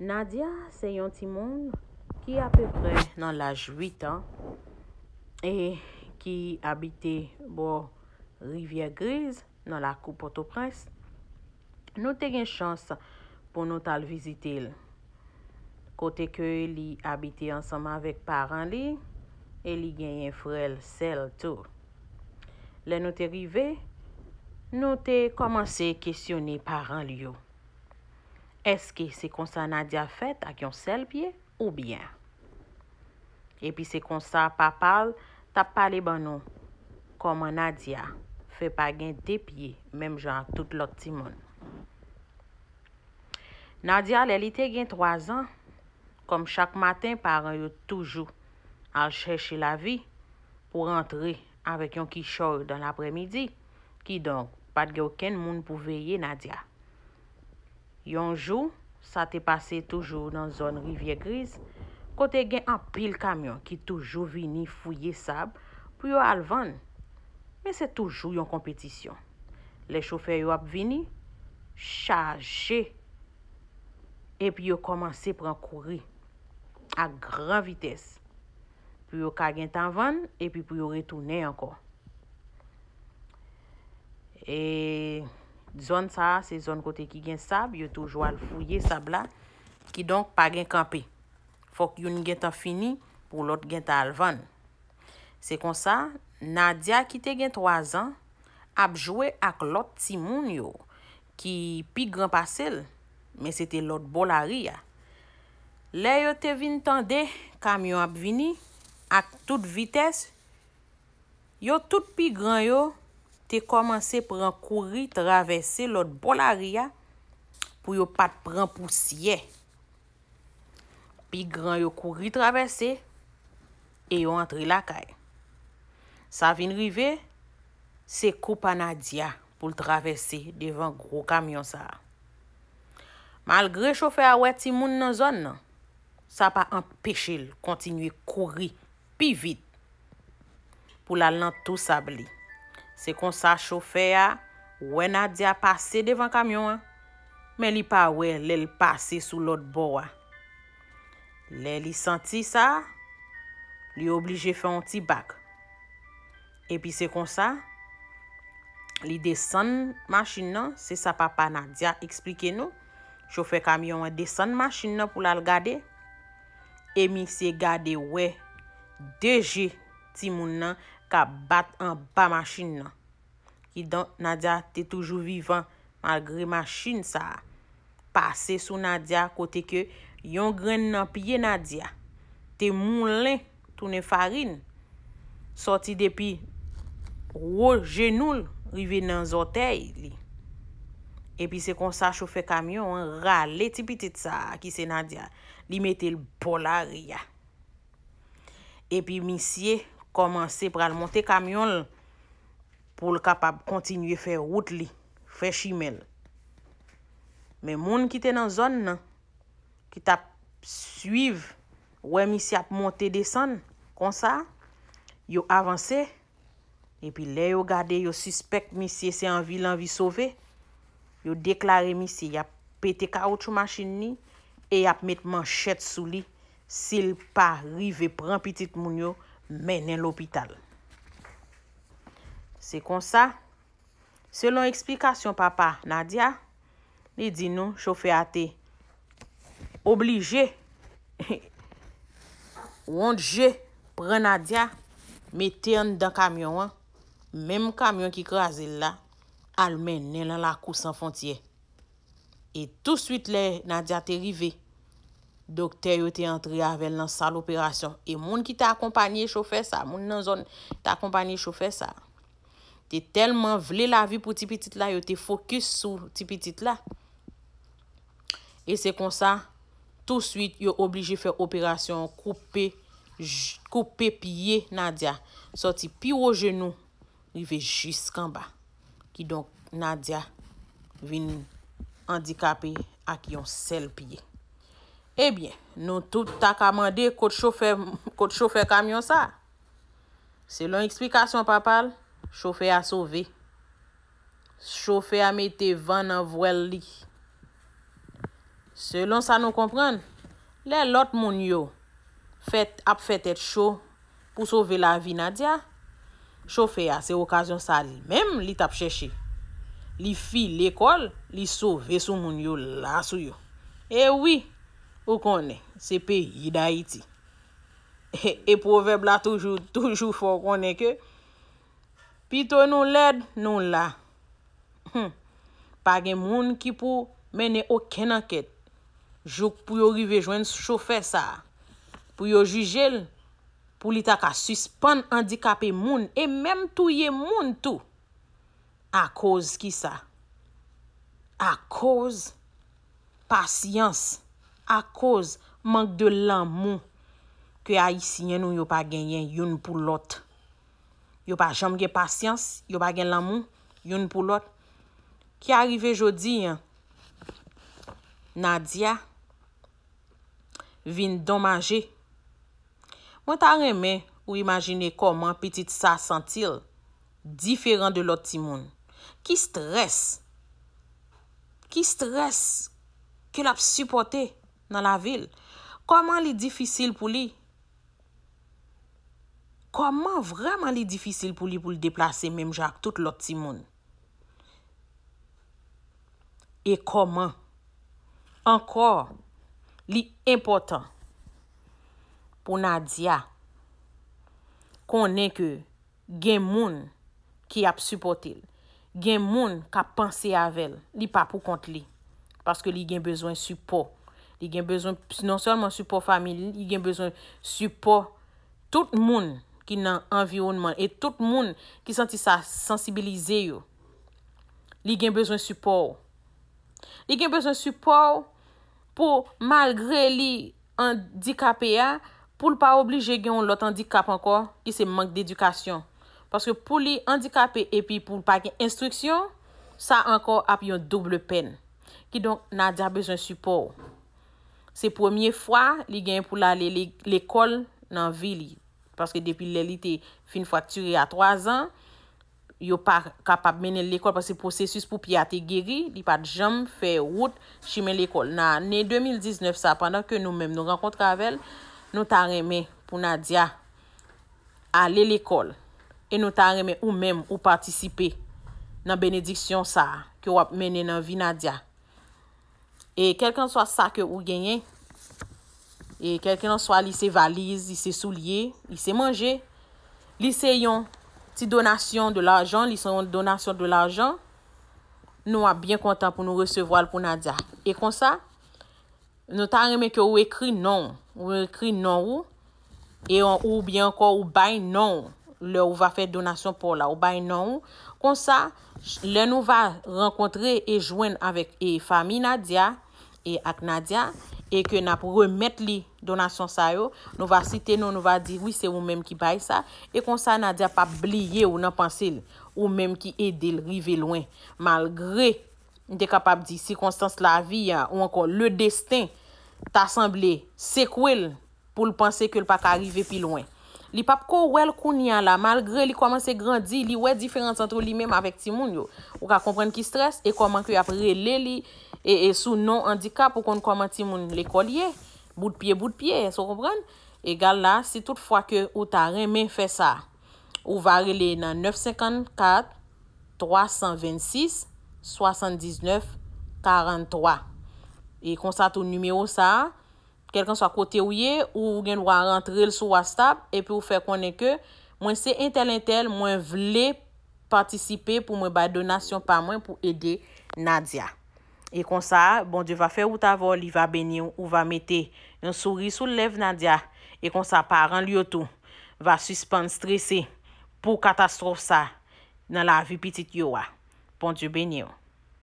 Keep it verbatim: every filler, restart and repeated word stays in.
Nadia se yon timoun ki apeprè nan laj uit an e ki abite bò Rivyè Griz nan lakou Pòtoprens. Nou te gen chans pou nou t al vizite l, kote ke li abite ansanm avèk paran li e li genyen frè l, sè l tou. Lè nou te rive, nou te kòmanse kesyone paran l yo. Èske se konsa Nadia fèt ak yon sèl pye oubyen? Epi se konsa papa l t ap pale ban nou kòman Nadia fè pa gen de pye menm jan ak tout lòt timoun. Nadia, lè li te gen twa zan, kòm chak maten paran yo toujou al chèche lavi pou rantre avèk yon kichòy dan laprèmidi, kidonk pa t gen okenn moun pou veye Nadia. Yon jou, sa te pase toujou nan zòn Rivyè Griz, kote gen anpil kamyon ki toujou vini fouye sab pou yo al vann. Men se toujou yon konpetisyon. Lè chofè yo ap vini, chaje, epi yo kòmanse pran kouri ak gran vitès pou yo ka gentan vann epi pou yo retounen ankò. E zòn sa a, se zòn kote ki gen sab, yo toujou al fouye sab la. Kidonk, pa gen kanpe. Fòk youn gentan fini pou lòt gentan al vann. Se konsa, Nadia ki te gen twa zan ap jwe ak lòt timoun yo ki pi gran pase l, men se te lòt bò lari a. Lè yo te vin tande kamyon ap vini ak tout vitès, yo tout pi gran yo te kòmanse pran kouri travèse lòt bò lari a pou yo pa t pran pousyè. Pi gran yo kouri travèse e yo antre lakay. Sa vin rive, se kou pa Nadia pou l travèse devan gwo kamyon sa a. Malgre chofè a wè timoun nan zòn nan, sa pa anpeche l kontinye kouri pi vit pou l al nan tou sab li. Se konsa chofè a wè Nadia pase devan kamyon an, men li pa wè lè l pase sou lòt bò a. Lè li santi sa, li oblije fè yon ti bak. Epi se konsa, li desann machin nan, se sa papa Nadia eksplike nou. Chofè kamyon an desann machin nan pou l al gade. E misye gade wè de je timoun nan k ap bat anba machin nan. Kidonk, Nadia te toujou vivan malgre machin sa a pase sou Nadia, kote ke yon grenn nan pye Nadia te moulen tounen farin, sòti depi wo jenou l rive nan zòtèy li. Epi se konsa chofè kamyon an rale ti pitit sa a ki se Nadia, li mete l bò lari a. Epi misye kòmanse pral monte kamyon l pou l kapab kontinye fè wout li, fè chimen l. Men moun ki te nan zòn nan, ki t ap swiv, wè misye ap monte desann konsa, yo avanse. Epi lè yo gade, yo sispèk misye se anvi l anvi sove. Yo deklare misye y ap pete kawoutchou machin li e y ap met manchèt sou li si l pa rive pran pitit moun yo, mennen lopital. Se konsa, selon eksplikasyon papa Nadia, li di nou chofè a te oblije wont je pran Nadia, mete anndan kamyon an, menm kamyon ki kraze l la, al mennen l nan lakou san fwontyè. E touswit lè Nadia te rive, doktè yo te antre avè l nan sal operasyon. E moun ki te akonpanye chofè sa, moun nan zòn te akonpanye chofè sa, te tèlman vle lavi pou ti pitit la, yo te fokis sou ti pitit la. E se konsa, touswit, yo oblije fè operasyon koupe, j- koupe pye Nadia, sòti pi wo jenou, rive jiskanba. Kidonk, Nadia vin andikape ak yon sèl pye. Ebyen, nou tout ta ka mande kot chofè, kot chofè kamyon sa? Selon eksplikasyon papa l, chofè a sove. Chofè a mete van nan vwèl li. Selon sa nou konprann, lè lòt moun yo fè, ap fè tèt cho pou sove lavi Nadia, chofè a, se okazyon sa li menm li t ap chèche. Li file kò l, li sove sou moun yo la sou yo. E wi, ou konnen, se peyi Dayiti. E, e pwovèb la toujou, toujou fè w konnen ke pito nou lèd, nou la. Hmm. Pa gen moun ki pou mennen okenn ankèt jouk pou yo rive jwenn chofè sa a, pou yo jije l, pou li ta ka sispann andikape moun e menm touye moun tou. Akoz kisa? Akoz pasyans, akoz mank de lanmou ke Ayisyen nou yo pa genyen youn pou lòt. Yo pa janm gen pasyans, yo pa gen lanmou youn pou lòt. Ki arive jodi an, Nadia vin donmaje. Mwen ta renmen ou imajine kòman pitit sa santi l diferan de lòt timoun. Ki strès, ki strès ke l ap sipòte nan lavi l. Kòman li difisil pou li? Kòman vrèman li difisil pou li pou l deplase menm jan ak tout lòt timoun? E kòman ankò li enpòtan pou Nadia konnen ke gen moun ki ap sipòte l, gen moun k ap panse avè l, li pa pou kont li. Paske li gen bezwen sipò. Li gen bezwen non sèlman sipò fanmi li, li gen bezwen sipò tout moun ki nan anviwònman l e tout moun ki santi sa sansibilize yo. Li gen bezwen sipò w. Li gen bezwen sipò w pou, malgre li andikape a, pou l pa oblije gen yon lòt andikap ankò, ki se mank dedikasyon. Paske pou li andikape epi pou l pa gen enstriksyon, sa ankò ap yon doub pèn. Kidonk, Nadia bezwen sipò w. Se premye fwa li gen pou l ale le-, lekòl nan vi li. Paske depi lè li te fin fraktire a twa zan, yo pa kapab mennen l lekòl paske pwosesis pou pye a te geri, li pa t janm fè wout chimen lekòl. Nan ane de mil diznèf sa, pandan ke nou menm nou rankontre avè l, nou ta renmen pou Nadia ale lekòl. E nou ta renmen ou menm ou patisipe nan benediksyon sa a ke w ap mennen nan vi Nadia. E kèlkanswa sa ke ou genyen, e kèlkanswa li se valiz, li se soulye, li se manje, li se yon ti donasyon de lajan, li se yon donasyon de lajan, nou ap byen kontan pou nou resevwa l pou Nadia. E konsa, nou ta renmen ke ou ekri non w, ou ekri non ou, e oubyen ankò ou bay non w lè ou va fè donasyon pa w la, ou bay non w. Konsa, lè nou va rankontre e jwenn avèk e fanmi Nadia e ak Nadia, e ke n ap remèt li donasyon sa yo, nou va site non, nou va di wi, se ou menm ki bay sa, e konsa Nadia p ap bliye w nan panse l, ou menm ki ede l rive lwen, malgre m te kapab di sikonstans lavi a ou ankò le desten ta sanble sekwe l pou l panse ke l pa ka rive pi lwen. Li p ap ko wè l kounye a la, malgre li kòmanse grandi, li wè diferans ant li menm avèk timoun yo. Ou ka konprann ki strès e kòman ke y ap rele li e, e sou non andikap, ou konn kòman timoun lekòl ye, bout pye, bout pye, èske w konprann? Egal la, si tout fwa ke ou ta renmen fè sa, ou va rele nan nèf senkannkat, twa san vennsis, swasanndiznèf, karanntwa. E konsa tou nimewo sa a, kèlkanswa kote ou ye, ou gen dwa rantre l sou WhatsApp, epi ou fè konnen ke mwen se entèl entèl, mwen vle patisipe pou mwen bay donasyon pa mwen pou ede Nadia. E konsa, Bondye va fè wout avè w, li va beni w, ou va mete yon souri sou lèv Nadia. E konsa, paran l yo tou va sispann strese pou katastwòf sa nan lavi pitit yo a. Bondye beni w.